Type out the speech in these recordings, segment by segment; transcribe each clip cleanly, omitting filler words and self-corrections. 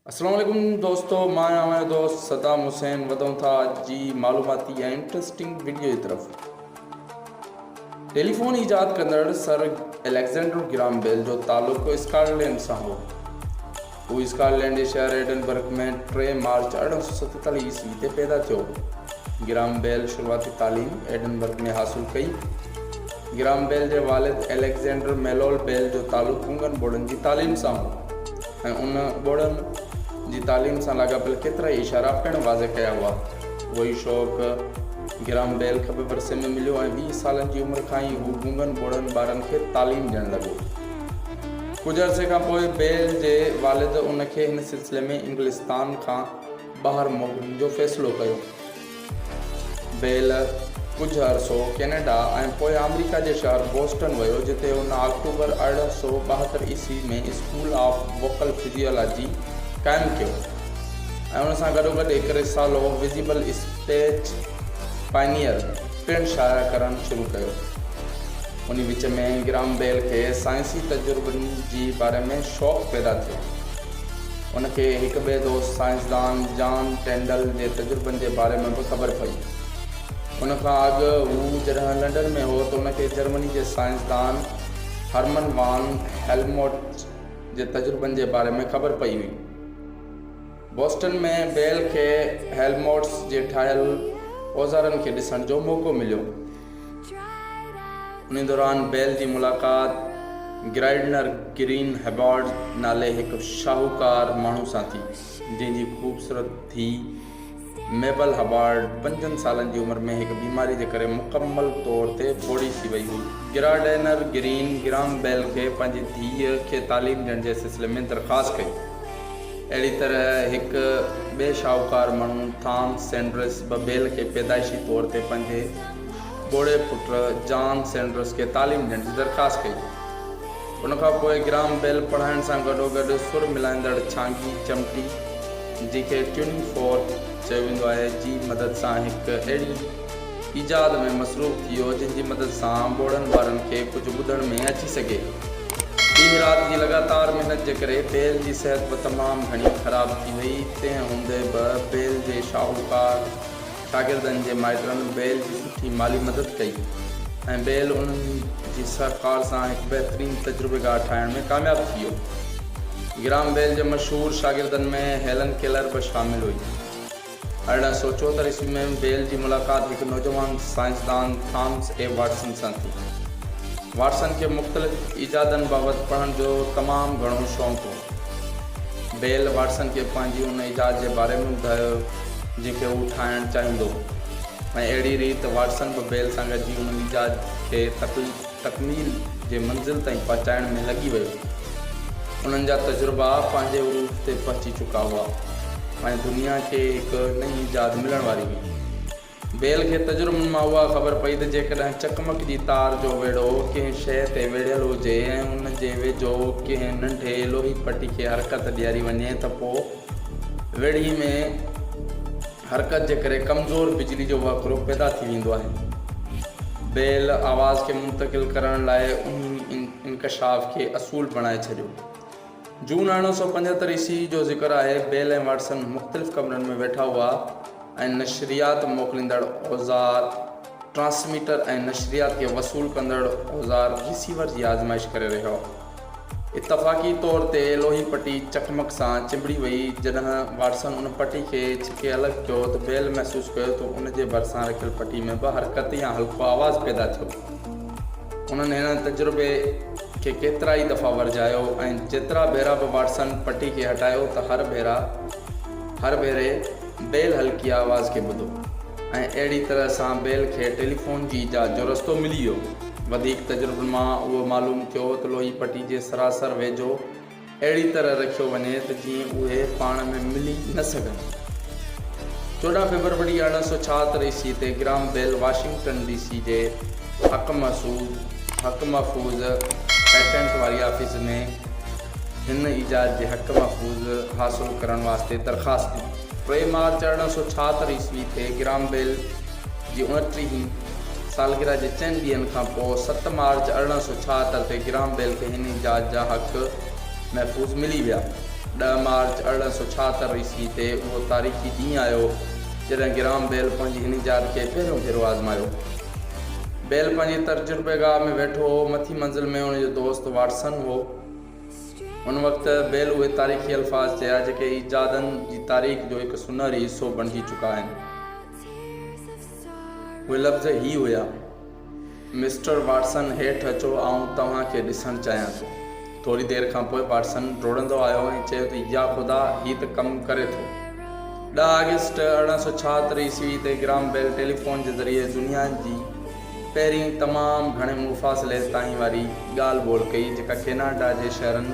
السلام عليڪم دوستو مان آهيان اوهان جو دوست صدام حسين وڌون ٿا اڄ جي معلوماتي ۽ انٽرسٽنگ وڊيو جي طرف. ٽيليفون ايجاد ڪندڙ سر اليگزينڊر گرام بيل جو تعلق اسڪاٽلينڊ سان هو. هو اسڪاٽلينڊ جي شهر ايڊنبرگ ۾ 3 مارچ 1847 عيسوي تي پيدا ٿيو. گرام بيل شروعاتي تعليم ايڊنبرگ ۾ حاصل ڪئي. گرام بيل جي والد اليگزينڊر ميلول بيل جو تعلق گونگن ٻوڙن جي تعليم سان هو. ۽ ان ٻوڙن جي تعليم سان لاڳاپيل ڪيترائي اشارا پڻ واضح ڪيا هئا. اهو ئي شوق گرام بيل کي به ورثي ۾ مليو ۽ 20 سالن جي عمر کان ئي هو گونگن ٻوڙن ٻارن کي تعليم ڏيڻ لڳو. ڪجهه عرصي کان پوء بيل جي والد ان کي هن سلسلي ۾ انگلستان کان ٻاهر موڪلڻ جو فيصلو ڪيو. بيل ڪجهه عرصو ڪينيڊا ۽ پوء آمريڪا جي شهر بوسٽن ويو جتي هن آڪٽوبر 1872 عيسوي ۾ اسڪول آف ووڪل فزيالاجي قائم ڪيو ۽ ان سان گڏوگڏ هڪ رسالو وزيبل اسپيچ پائنيئر پڻ شايع ڪرڻ شروع ڪيو. انهي وچ ۾ گرام بيل کي سائنسي تجربن جي باري ۾ شوق پيدا ٿيو. ان کي هڪ ٻئي دوست سائنسدان جان ٽينڊل جي تجربن جي باري ۾ به خبر پئي. ان کان اڳ هو جڏهن لنڊن ۾ هو ته ان کي جرمني جي سائنسدان هرمن وان هيلموٽز جي تجربن جي باري ۾ خبر پئي هئي. بوسٽن ۾ بيل کي هيلموٽز جي ٺاهيل اوزارن کي ڏسڻ جو موقعو مليو. انهي دوران بيل جي ملاقات گرائيڊنر گرين هبارڊ نالي هڪ شاهوڪار ماڻهو سان ٿي، جنهن جي خوبصورت ڌيء ميبل هبارڊ پنجن سالن جي عمر ۾ هڪ بيماري جي ڪري مڪمل طور تي ٻوڙي ٿي وئي هئي. گرائيڊنر گرين گرام بيل کي پنهنجي ڌيء کي تعليم ڏيڻ جي سلسلي ۾ درخواست ڪئي. اهڙي طرح هڪ ٻئي شاهوڪار ماڻهو ٿامس سينڊرس به بيل کي پيدائشي طور تي پنهنجي ٻوڙي پٽ جان سينڊرس کي تعليم ڏيڻ جي درخواست ڪئي. ان کان پوء گرام بيل پڙهائڻ سان گڏوگڏ سر ملائيندڙ ڇانگي، چمٽي، جنهن کي ٽيوننگ فورڪ چيو ويندو آهي، جي مدد سان هڪ اهڙي ايجاد ۾ مصروف ٿي ويو جنهن جي مدد سان ٻوڙن ٻارن کي ڪجهه ٻڌڻ ۾ اچي سگهي. ڏينهن رات جي لڳاتار محنت جي ڪري بيل جي صحت به تمام گهڻي خراب ٿي وئي، تنهن هوندي به بيل جي شاهوڪار شاگردن جي مائٽن بيل جي سٺي مالي مدد ڪئي ۽ بيل انهن جي سهڪار سان هڪ بهترين تجربيگاهه ٺاهڻ ۾ ڪامياب ٿي ويو. گرام بيل جي مشهور شاگردن ۾ هيلن ڪيلر به شامل هئي. 1874 عيسوي ۾ بيل جي ملاقات هڪ نوجوان سائنسدان ٿامس اي واٽسن سان ٿي. واٽسن کي مختلف ايجادن بابت پڙهڻ جو تمام گهڻو شوق هو. بيل واٽسن کي پنهنجي ان ايجاد جي باري ۾ ٻڌايو جنهن کي هو ٺاهڻ چاهيندو هو ۽ اهڙي ريت واٽسن به بيل سان گڏجي ان ايجاد کي تڪميل جي منزل تائين پهچائڻ ۾ لڳي ويو. انهن جا تجربا پنهنجي عروج تي پهچي چڪا هئا ۽ دنيا کي هڪ نئين ايجاد ملڻ واري هئي. بيل کي تجربن مان اها خبر پئي ته جيڪڏهن چقمق جي تار جو ويڙهو ڪنهن شيء تي ويڙهيل هجي ۽ ان جي ويجهو ڪنهن ننڍي لوهي پٽي کي حرڪت ڏياري وڃي ته پوء ويڙهي ۾ حرڪت جي ڪري ڪمزور بجلي جو وهڪرو پيدا ٿي ويندو آهي. بيل آواز کي منتقل ڪرڻ لاء انهي انڪشاف کي اصول بڻائي ڇڏيو. جون 1875 عيسوي جو ذڪر آهي، بيل ۽ واٽسن مختلف ڪمرن ۾ ويٺا هئا ۽ نشريات موڪليندڙ اوزار، ٽرانسميٽر، ۽ نشريات کي وصول ڪندڙ اوزار، رسيور، جي آزمائش ڪري رهيا هئا. اتفاقي طور تي لوهي پٽي چقمق سان چنبڙي وئي. جڏهن واٽسن ان پٽي کي ڇڪي الڳ ڪيو ته بيل محسوس ڪيو ته ان جي ڀرسان رکيل پٽي ۾ به حرڪت يا هلڪو آواز پيدا ٿيو. انهن هن تجربي کي ڪيترائي دفعا ورجايو ۽ جيترا ڀيرا به واٽسن پٽي کي هٽايو ته هر ڀيرا هر ڀيري بيل هلڪي آواز کي ٻڌو ۽ اهڙي طرح سان بيل کي ٽيليفون جي ايجاد جو رستو ملي ويو. وڌيڪ تجربن مان اهو معلوم ٿيو ته لوهي پٽي جي سراسر ويجهو اهڙي طرح رکيو وڃي ته جيئن اهي پاڻ ۾ ملي نه سگهن. 14 فيبروري 1876 عيسوي تي Graham Bell Washington D C جي حق حق محفوظ پيٽنٽ واري آفيس ۾ هن ايجاد جي حق محفوظ حاصل ڪرڻ واسطي درخواست ڏني. 3 مارچ 1876 عيسوي تي گرام بيل جي اڻٽيهين سالگرهه جي چئن ڏينهن کان پوء 7 مارچ 1876 تي گرام بيل کي هن ايجاد جا حق محفوظ ملي ويا. ڏهه مارچ 1876 عيسوي تي اهو تاريخي ڏينهن آيو، جڏهن گرام بيل پنهنجي هن ايجاد کي پهريون ڀيرو آزمايو. بيل پنهنجي تجربيگاهه ۾ ويٺو هو. مٿين منزل ۾ هن جو دوست واٽسن هو. ان وقت بيل اهي تاريخي الفاظ چيا، جيڪي ايجادن جي تاريخ جو هڪ سونهري حصو بڻجي چڪا آهن. اهي لفظ هي هيا. مسٽر واٽسن هيٺ اچو آئون توهان کي ڏسڻ چاهيان ٿو. ٿوري دير کان پوء واٽسن ڊوڙندو آيو ۽ چيو ته يا خدا هي ته ڪم ڪري ٿو. ڏهه آگسٽ 1876 عيسوي تي گرام بيل ٽيليفون جي ذريعي دنيا جي پهرين تمام گهڻي مفاصلي تائين واري ڳالهه ٻولهه ڪئي جيڪا ڪيناڊا جي شهرن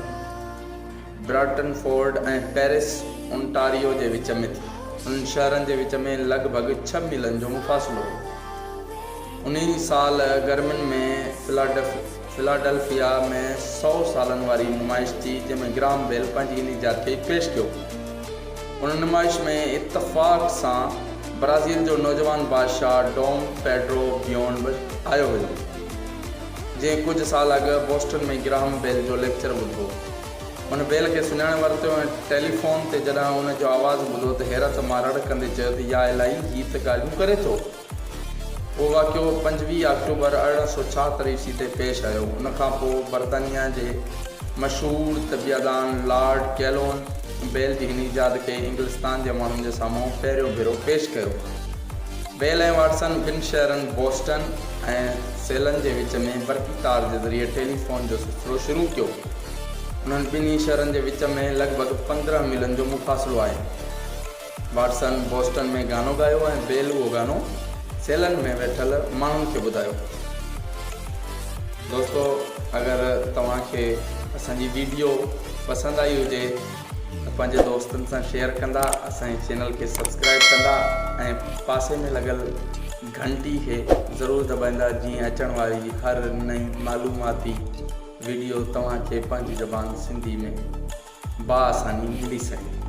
براٽن فورڊ ۽ پيرس اونٽاريو جي وچ ۾ ٿي. انهن شهرن جي وچ ۾ لڳ ڀڳ ڇهه ميلن جو مفاصلو هو. انهي سال گرمين ۾ فلاڊلفيا ۾ سئو سالن واري نمائش ٿي، جنهن ۾ گرام بيل پنهنجي هن ايجاد کي پيش ڪيو. ان نمائش ۾ اتفاق سان برازيل جو نوجوان بادشاهه ڊوم پيڊرو بيون به آيو هيو، جنهن ڪجهه سال اڳ بوسٽن ۾ گراهم بيل جو ليڪچر ٻڌو. هن بيل کي سڃاڻي ورتو ۽ ٽيليفون تي جڏهن ان جو آواز ٻڌو ته حيرت مان رڙ ڪندي چيو ته يا الائي هي ته ڳالهيون ڪري ٿو. اهو واقعو 25 آڪٽوبر 1876 عيسوي تي پيش آيو. ان کان پوء برطانيا جي مشهور طبيعدان لارڊ ڪيلون بيل جي هن ايجاد کي انگلستان جي ماڻهن جي سامهون پهريون ڀيرو پيش ڪيو. بيل ۽ واٽسن ٻن شهرن بوسٽن ۽ سيلن جي وچ ۾ برقي تار جي ذريعي ٽيليفون جو سلسلو شروع ڪيو. انهن ٻنهي شهرن جي وچ ۾ لڳ ڀڳ 15 ميلن جو مفاصلو آهي. واٽسن بوسٽن ۾ گانو ڳايو ۽ بيل اهو گانو سيلن ۾ ويٺل ماڻهن کي ٻڌايو. دوستو اگر توهان کي اسان جي ويڊيو پسند آئي هجي ته پنهنجي دوستن سان شيئر ڪندا اسان جي چينل کي سبسڪرائب ڪندا ۽ پاسي ۾ لڳل گهنٽي کي ضرور دٻائيندا جيئن اچڻ واري هر نئين معلوماتي ويڊيو توهان کي پنهنجي زبان سنڌي ۾ باآساني ملي سگهي.